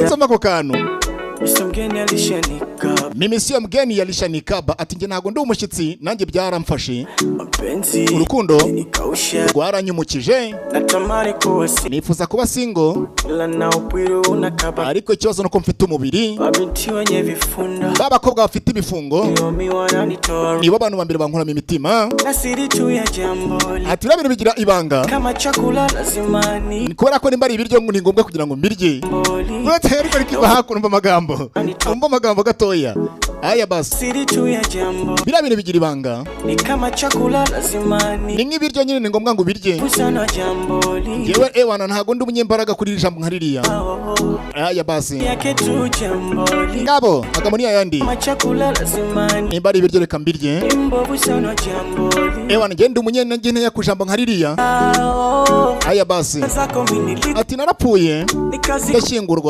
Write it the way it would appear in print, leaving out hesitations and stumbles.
Nsoma ako kantu. Mr. Mgeni alishanika. Mimi sio mgeni, yalishanikaba. Ati njye ntabwo ndi umushyitsi, nanjye byaramfashe. Mapenzi Urukundo nikausha. rwaranyumukije. Natamani kuwa si Nifuza kuba single, ila na upwiru unakaba. ariko ikibazo nuko mfite umubiri. Mabinti wenye vifunda Ba bakobwa bafite ibifungo yomi wananitoa nibo bantu ba mbere bankuramo imitima. Na siri tu ya jamboli. Ati biriya bintu bigira ibanga. Kama chakula lazima ni Ni kubera ko nimba ari ibiryo ngo ni ngombwa kugira ngo mbirye. mboli. Uretse ariko rikava hakuno, umva amagambo, umva amagambo gatoya. Aya basi. Siri tu ya jambo. Biriya bintu bigira ibanga. Ni kama chakula lazima ni Ni nk'ibiryo nyine, ni ngombwa ngo ubirye. Sana jamboli. Yewe ewana, ntabwo ndi umunyembaraga kuri iri jambo nka ririya. Oh, Aya basi. yake tu jamboli. Ngabo magambo ni ayandi. Kama chakula lazima ni Nimba ari ibiryo, reka mbirye. Mbovu sana jamboli. Ewana, ngende umunyentege nkeya ku jambo nka ririya. Oh, Aya basi. zako mimi Ati narapfuye, nikazi ndashyingurwa.